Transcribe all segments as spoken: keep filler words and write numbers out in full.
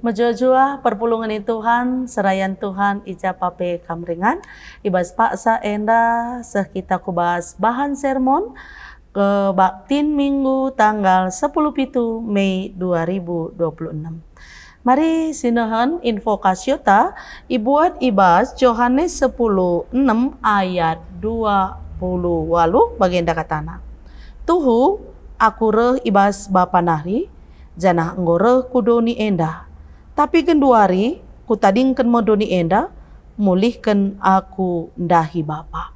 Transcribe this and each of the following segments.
Mejuah-juah perpulungen ni Tuhan, serayan Tuhan i ja pe kam ringan. I bas paksa enda seh kita ku bas bahan sermon kebaktin Minggu tanggal sepuluh pitu Mei dua ribu dua puluh enam. Mari sinehen invokasiota ibuat i bas Johanes sepuluh enem ayat dua puluh waluh bagenda katana, "Tuhu, Aku reh i bas Bapa nari, janah enggo reh ku doni enda. Tapi genduari Kutadingken me doni enda, mulihken Aku ndahi Bapa."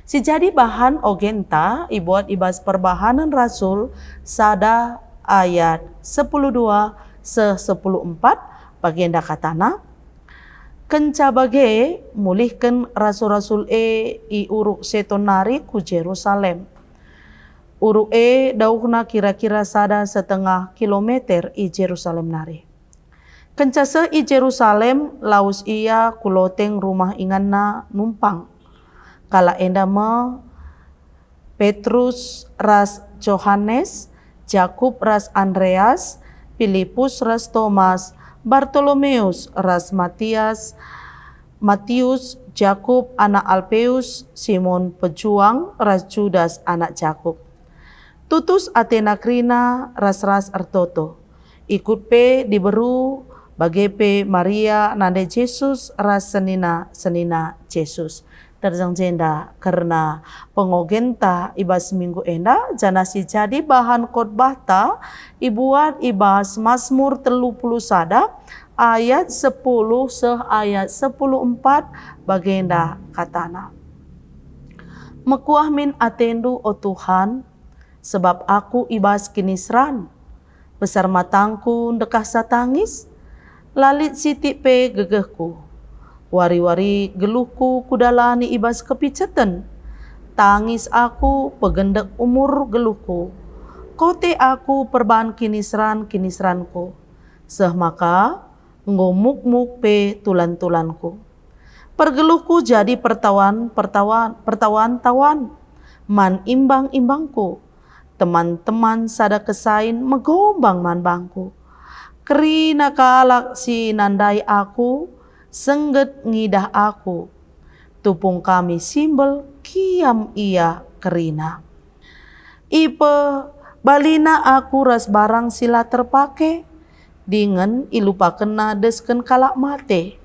Si jadi bahan ogenta ibuat i bas Perbahanen Rasul sada ayat sepuluh dua seh sepuluh empat, bagenda katana, "Kenca bage mulihken rasul-rasul e i Uruk Seton nari ku Jerusalem. Uruk e dauhna kira-kira sada setengah kilometer i Jerusalem nari. Kenca seh i Jerusalem, lawes ia ku loteng rumah inganna numpang. Kalak enda me Petrus ras Johanes, Jakup ras Andreas, Pilipus ras Tomas, Bartolomeus ras Matias, Matius, Jakup anak Alpeus, Simon Pejuang ras Judas anak Jakup. Tutus atena kerina ras-ras ertoto. Ikut pe diberu, bage pe Maria nande Jesus ras senina-senina Jesus." Terjeng jenda kerna pengogenta i bas minggu enda, janah si jadi bahan khotbahta ibuat i bas Masmur telu puluh sada ayat sepuluh seh ayat sepuluh empat, bagenda katana, "Mekuah min atendu, o Tuhan, sebab aku i bas kiniseran. Besar matangku ndekahsa tangis, la lit sitik pe gegehku. Wari-wari geluhku kudalani i bas kepiceten. Tangis aku, pegendek umur geluhku. Kote aku perban kiniseran-kiniseranku, seh maka enggo mukmuk pe tulan-tulanku. Pergeluhku jadi pertawan, pertawan, pertawan-tawan man imbang-imbangku. Teman-teman sada kesain megombang man bangku. Kerina kalak si nandai aku, sengget ngidah aku. Tupung kami simbel, kiam ia kerina. Ipebalina aku ras barang si la terpake, dingen ilupakenna desken kalak mate.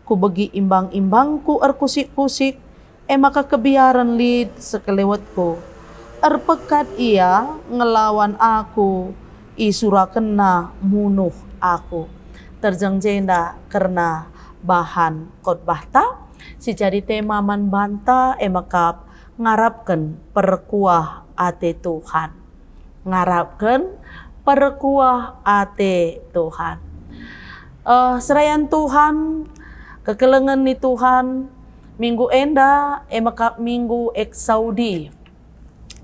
Kubegi imbang-imbangku erkusik-kusik, e maka kebiaren lit sekelewetku. Erpekat ia ngelawan aku, isurakenna munuh aku." Terjeng jenda kerna bahan khotbahta, si jadi tema man banta e mekap ngarapken perkuah ate Tuhan. Ngarapken perkuah ate Tuhan. Eh, serayan Tuhan, kekelengen ni Tuhan, minggu enda e mekap minggu Eksaudi.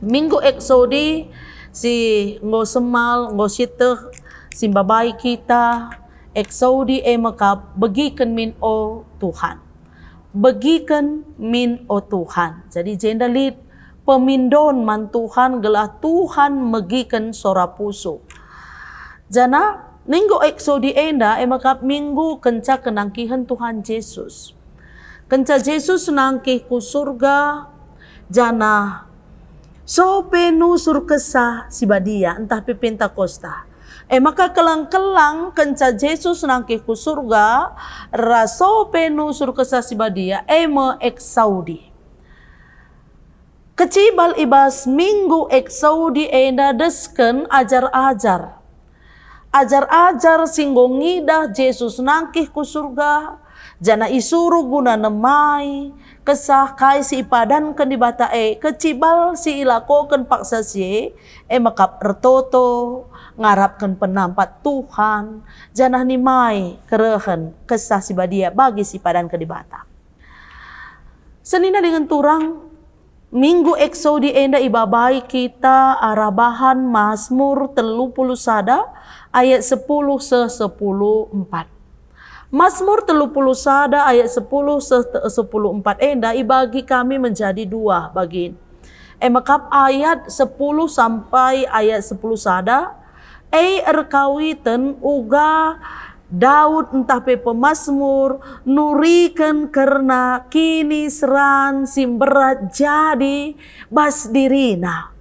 Minggu Eksaudi si enggo semal, enggo sieteh, si mbabai kita, Eksaudi e mekap begiken min o Tuhan. Begiken min o Tuhan. Jadi jenda lit pemindon man Tuhan gelah Tuhan megiken sora pusuh. Janah minggu Eksaudi enda e mekap minggu kenca kenangkihen Tuhan Jesus. Kenca Jesus nangkih ku surga, janah sope nusur Kesah Si Badia ntah pe Pentakosta. E maka kelang-kelang kenca Jesus nangkih ku surga, ras sope nusur Kesah Si Badia, e me Eksaudi. Kecibal i bas minggu Eksaudi enda desken ajar-ajar. Ajar-ajar si enggo ngidah Jesus nangkih ku surga, janah isuruh guna nemai Kesah kai si ipadanken Dibata e, kecibal si ilakoken paksa si e, e mekap ertoto, ngarapken penampat Tuhan, janah nimai kerehen Kesah Si Badia bagi si ipadanken Dibata. Senina dingen turang, minggu Eksaudi enda ibabai kita arah bahan Masmur telu puluh sada ayat sepuluh seh sepuluh empat. Masmur telu puluh sada ayat sepuluh seh te-, sepuluh empat enda ibagi kami menjadi dua bagin. E mekap ayat sepuluh sampai ayat sepuluh sada, e erkawiten uga Daud ntah pe pemasmur nuriken kerna kiniseran si mberat jadi bas dirina.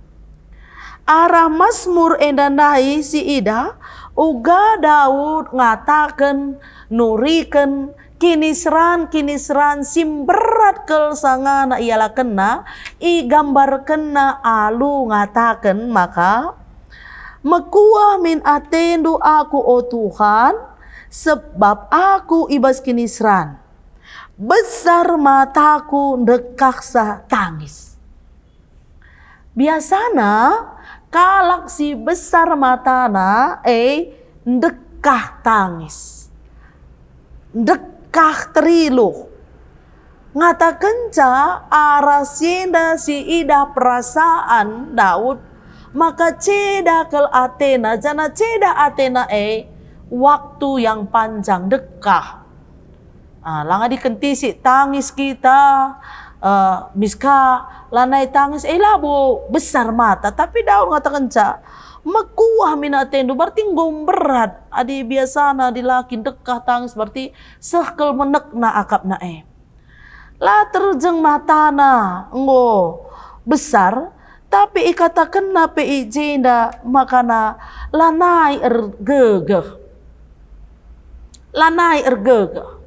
Arah Masmur enda ndai siidah, uga Daud ngataken nuriken kiniseran-kiniseran si mberat kal sangana ialakenna, igambarkenna alu ngataken maka, "Mekuah min atendu aku, o Tuhan, sebab aku i bas kiniseran. Besar mataku ndekahsa tangis." Biasana kalak si besar matana e ndekah tangis, ndekah teriluh. Ngatakenca arah si enda siidah perasaan Daud, maka ceda kal atena, janah ceda atena e waktu yang panjang ndekah. Ah, la ngadi kentisik tangis kita, eh, miska lanai tangis, eh, labo besar mata. Tapi Daud ngatakenca, "Mekuah min atendu," berarti enggo mberat. Adi biasana dilaki ndekah tangis, berarti seh kal menekna akapna e. La terjeng matana enggo besar, tapi ikatakenna pe i jenda makana lanai ergegeh. Lanai ergegeh.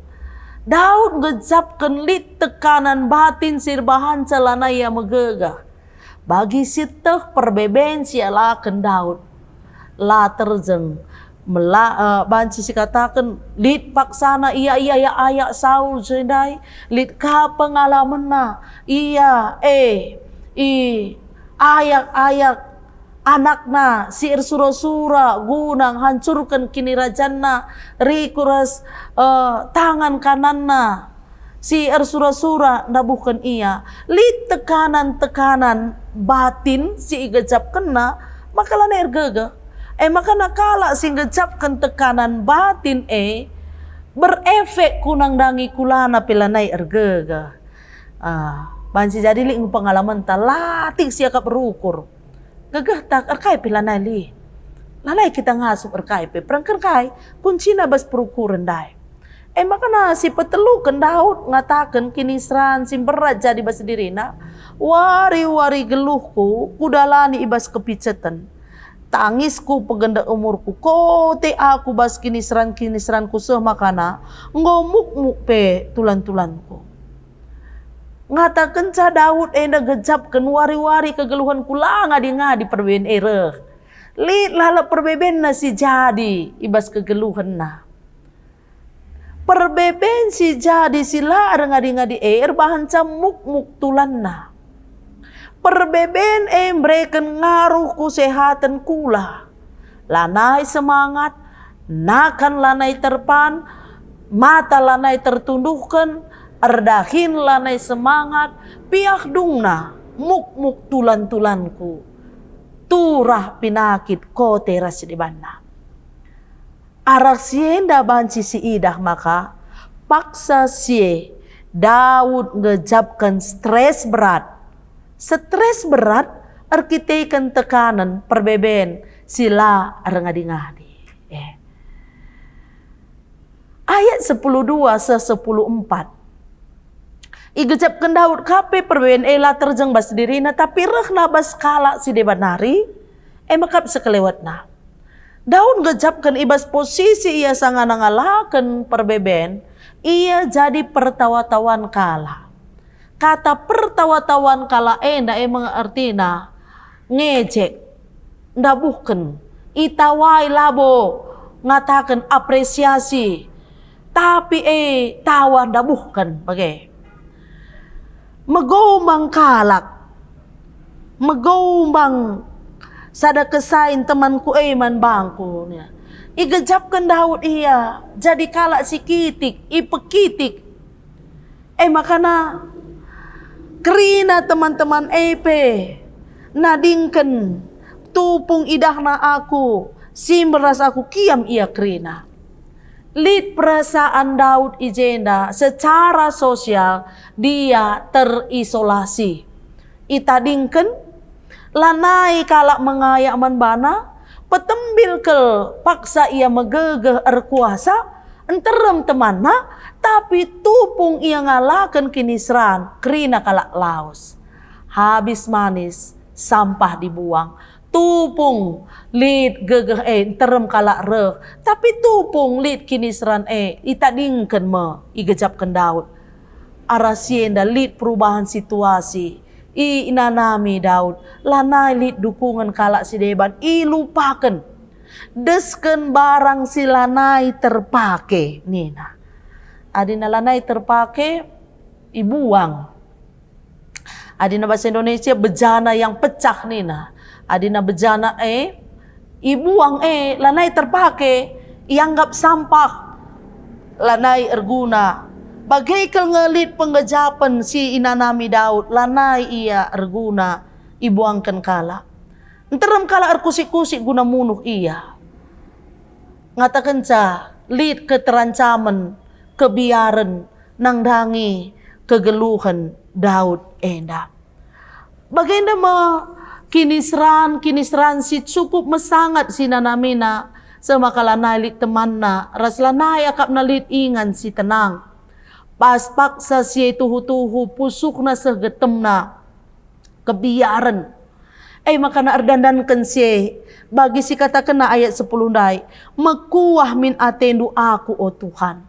Daud ngejapken lit tekanan batin si erbahanca lanai ia megegeh. Bagi sieteh perbeben si ialaken Daud, la terjeng mela-, eh, banci sikataken lit paksana ia, ia, ia ayak Saul si ndai, lit ka pengalamenna ia, eh, i ayak-ayak anakna si ersura-sura guna nghancurken kinirajanna, riku ras, eh, tangan kananna si ersura-sura ndabuhken ia. Lit tekanan-tekanan batin si igejapkenna, maka lanai ergegeh. E maka kalak si ngejapken tekanan batin e berefek ku nandangi kulana pe lanai ergegeh. Ah, banci jadi lit nge pengalamenta, la tik siakap rukur. Gegehta erkai pe lanai lit. Lanai kita ngasup erkai pe, perengken kai, kuncina bas perukuren ndai. E maka si peteluken Daud ngataken kiniseran si mberat jadi bas dirina, "Wari-wari geluhku kudalani i bas kepiceten. Tangisku pegende umurku, kote aku bas kiniseran-kiniseranku seh makana enggo mukmuk pe tulan-tulanku." Ngatakenca Daud enda gejapken wari-wari kegeluhenku la ngadi-ngadi perbeben e reh. Lit lalap perbebenna si jadi i bas kegeluhenna. Perbeben si jadi si la erngadi-ngadi e erbahanca mukmuk tulanna. Perbeben e mbereken ngaruh kusehaten kula. Lanai semangat, nakan lanai terpan, mata lanai tertunduhken, erdahin lanai semangat, piah dungna mukmuk tulan-tulanku. Turah pinakit kote ras debanna. Arah si enda banci siidah maka paksa si e Daud ngejapken stres berat. Stres berat erkiteken tekanen perbeben si la erngadi-ngadi. Eh. Ayat sepuluh dua seh sepuluh empat. Igejapken Daud ka pe perbeben e la terjeng bas dirina, tapi rehna bas kalak si deban nari, e mekap sekelewetna. Daud ngejapken i bas posisi ia sangana ngalaken perbeben, ia jadi pertawa-tawan kalak. Kata pertawa-tawan kalak enda e me ertina ngejek, ndabuhken, itawai labo ngataken apresiasi, tapi e tawa ndabuhken bage. Megombang kalak, megombang sada kesain temanku e man bangku, nia. Igejapken Daud ia jadi kalak si kitik, ipekitik. E makana kerina teman-teman e pe nadingken tupung idahna aku, simbel ras aku kiam ia kerina. Lit perasaan Daud i jenda secara sosial dia terisolasi. Itadingken, lanai kalak mengayak man bana, petembil kal paksa ia megegeh erkuasa, Nterem temanna, tapi tupung ia ngalaken kiniseran, kerina kalak lawes. Habis manis, sampah dibuang. Tupung lit gegeh e, nterem kalak reh, tapi tupung lit kiniseran e, itadingken me, igejapken Daud. Arah si enda lit perubahan situasi. Inanami Daud, lanai lit dukungen kalak si deban, ilupaken. Desken barang si lanai terpake, nina. Adina lanai terpake, ibuang. Adina bahasa Indonesia, bejana yang pecah, nina. Adina bejana e, ibuang e, lanai terpake, ianggap sampah, lanai erguna. Bage kal nge lit penggejapen si inanami Daud, lanai ia erguna, ibuangken kalak. Nterem kalak erkusik-kusik guna munuh ia. Ngatakenca lit keterancamen, kebiaren, nandangi kegeluhen Daud enda. Bagenda me kiniseran, kiniseran si cukup mesangat si nanamina, seh maka lanai lit temanna, ras lanai akapna lit ingan si tenang. Pas paksa si e tuhu-tuhu, pusuhna seh getemna, kebiaren. E maka erdandanken si e, bagi si katakenna ayat sepuluh ndai, "Mekuah min atendu aku, o Tuhan."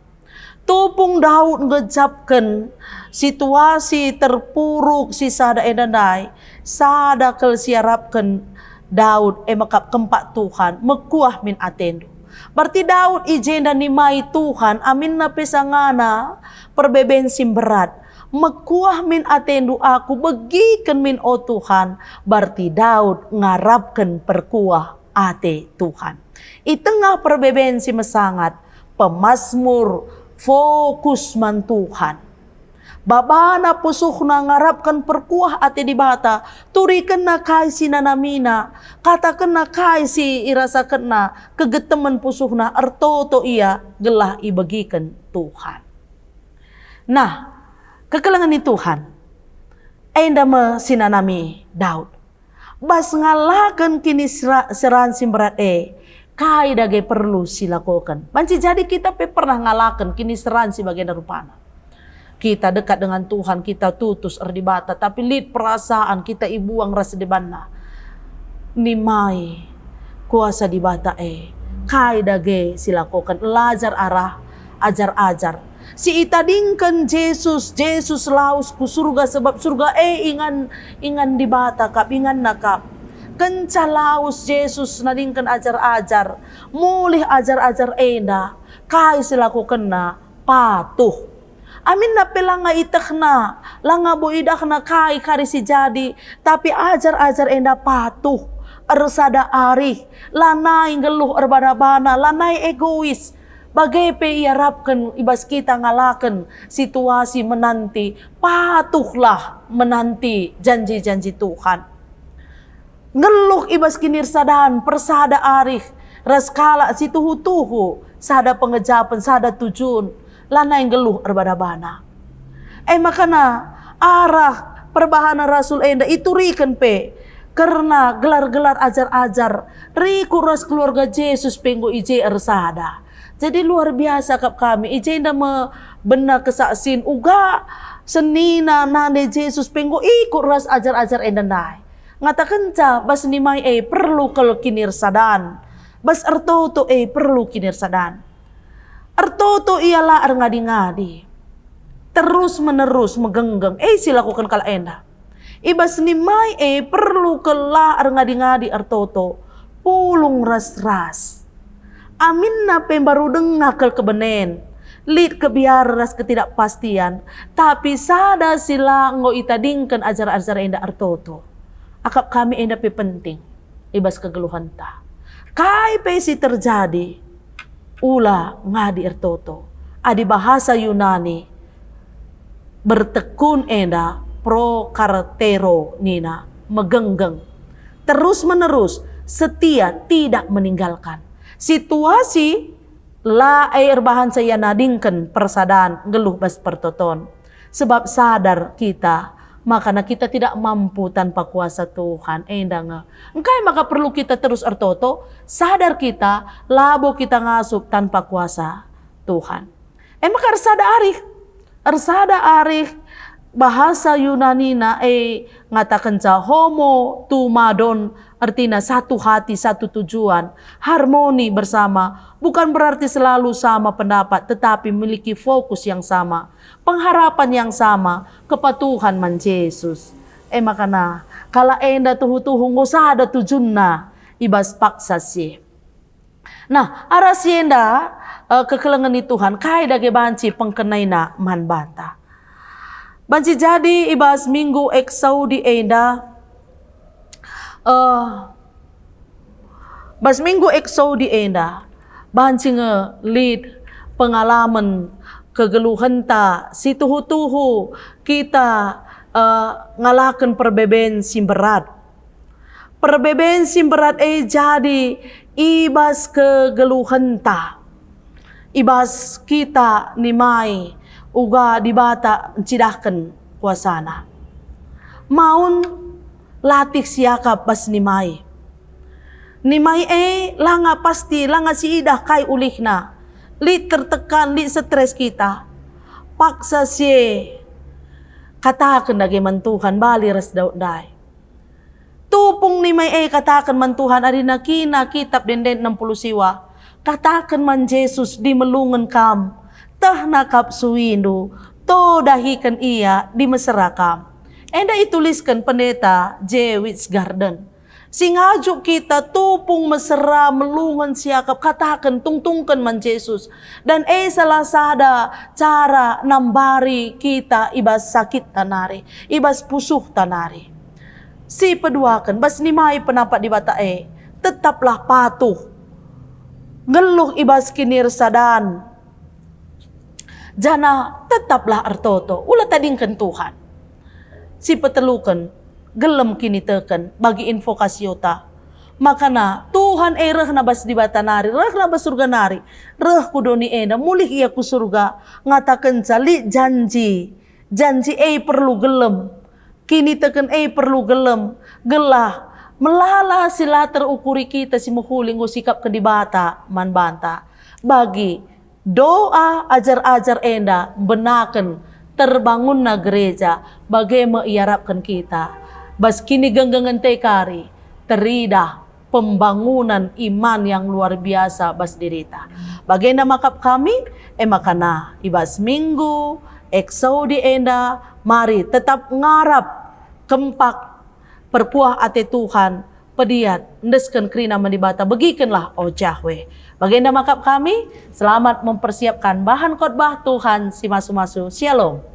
Tupung Daud ngejapken situasi terpuruk si sada enda ndai, sada kal si iarapken Daud, e maka kempak Tuhan, "Mekuah min atendu." Berarti Daud i jenda nimai Tuhan, aminna pe sangana perbeben si mberat. "Mekuah min atendu aku, begiken min, o Tuhan." Berarti Daud ngarapken perkuah ate Tuhan. I tengah perbeben si mesangat, pemasmur fokus man Tuhan. Babana pusuhna ngarapken perkuah ate Dibata, turikenna kai si nanamina, katakenna kai si irasakenna, kegetemen pusuhna, ertoto ia gelah ibegiken Tuhan. Nah, kekelengen ni Tuhan, enda me si nanami Daud. Bas ngalaken kiniseran si mberat e, kai dage perlu silakoken? Banci jadi kita pe pernah ngalaken kiniseran si bagenda rupana. Kita dekat dengan Tuhan, kita tutus erdibata, tapi lit perasaan kita ibuang ras debanna. Nimai kuasa Dibata e, kai dage silakoken? Elajar arah ajar-ajar si itadingken Jesus. Jesus lawes ku surga, sebab surga e ingan, ingan Dibata kap, inganna kap. Kenca lawes Jesus nadingken ajar-ajar, mulih ajar-ajar enda, kai silakokenna? Patuh. Aminna pe langa itehna, langa bo idahna kai kari si jadi, tapi ajar-ajar enda patuh, ersada arih, lanai nggeluh erbana-bana, lanai egois. Bage pe iarapken i bas kita ngalaken situasi menanti, patuhlah menanti janji-janji Tuhan. Nggeluh i bas kinirsadan, persada arih ras kalak si tuhu-tuhu, sada pengejapen, sada tujun, lanai nggeluh erbana-bana. E makana arah perbahanen rasul enda ituriken pe kerna gelar-gelar ajar-ajar, rikut ras keluarga Jesus pe enggo i je ersada. Jadi luar biasa kap kami, i jenda me bena kesaksin uga senina nande Jesus pe enggo ikut ras ajar-ajar enda ndai. Ngatakenca bas nimai e perlu kal kinirsadan, bas ertoto e perlu kinirsadan. Ertoto ia la erngadi-ngadi, terus menerus megenggeng, e silakoken kalak enda. I bas nimai e perlu kal la erngadi-ngadi ertoto, pulung ras-ras. Aminna pe mbaru denga kal kebenen, lit kebiaren ras ketidakpastian, tapi sada si la enggo itadingken ajar-ajar enda ertoto. Akap kami enda pe penting i bas kegeluhenta. Kai pe si terjadi, ula ngadi ertoto. Adi bahasa Yunani, bertekun enda prokartero nina, megenggeng, terus menerus, setia, tidak meninggalkan. Situasi la e erbahanca ia nadingken persadan nggeluh bas pertoton. Sebab sadar kita, makana kita tidak mampu tanpa kuasa Tuhan. Enda nge. Engkai maka perlu kita terus ertoto? Sadar kita, labo kita ngasup tanpa kuasa Tuhan. E maka ersada arih, ersada arih bahasa Yunanina e ngatakenca homo tumadon, ertina satu hati, satu tujuan, harmoni bersama, bukan berarti selalu sama pendapat, tetapi memiliki fokus yang sama, pengharapan yang sama, kepatuhan man Jesus. E maka nah, kalak enda tuhu-tuhu enggo sada tujunna i bas paksa si. Nah, arah si enda, eh, kekelengen ni Tuhan, kai dage banci pengkenaina man banta? Banci jadi i bas minggu Exaudi enda, eh, bas minggu Exaudi enda, banci nge lit pengalamen kegeluhenta si tuhu-tuhu kita, eh, ngalaken perbeben si mberat. Perbeben si mberat e jadi i bas kegeluhenta, i bas kita nimai uga Dibata ncidahken kuasaNa. Maun latih siakap bas nimai. Nimai e langa pasti, langa siidah kai ulihna. Lit tertekan, lit stres kita. Paksa si e kataken dage man Tuhan, bali ras Daud ndai. Tupung nimai e kataken man Tuhan, adi nakina Kitap Ende-enden enam puluh siwa, kataken man Jesus, "Dimelungen kam, tehna kap suindu, to dahiken ia, dimesera kam." Enda itulisken Pendeta J. Wiersbe. Si ngajuk kita tupung mesera, melungen siakap, kataken, tungtungken man Jesus. Dan e salah sada cara nambari kita i bas sakitta nari, i bas pusuhta nari. Si peduaken, bas nimai penampat Dibata e, tetaplah patuh, nggeluh i bas kinirsadan, janah tetaplah ertoto, ula tadingken Tuhan. Si peteluken, gelem kiniteken bagi invokasiota. Makana Tuhan e rehna bas Dibata nari, rehna bas Surga nari, reh ku doni enda, mulih Ia ku Surga, ngatakenca lit janji. Janji e perlu gelem, kiniteken e perlu gelem, gelah melala si la terukuri kita si mehuli enggo sikapken Dibata man banta. Bagi doa ajar-ajar enda mbenaken terbangunna gereja, bage me iarapken kita. Bas kinigenggengenta e kari, teridah pembangunan iman yang luar biasa bas dirita. Bagenda maka kami, e maka nah, i bas minggu Exaudi enda, mari tetap ngarap, kempak, perkuah ate Tuhan, pediat, endesken kerina man Dibata, begikenlah, o Jahwe. Bagenda maka kami, selamat mempersiapkan bahan khotbah Tuhan si masu-masu. Shalom.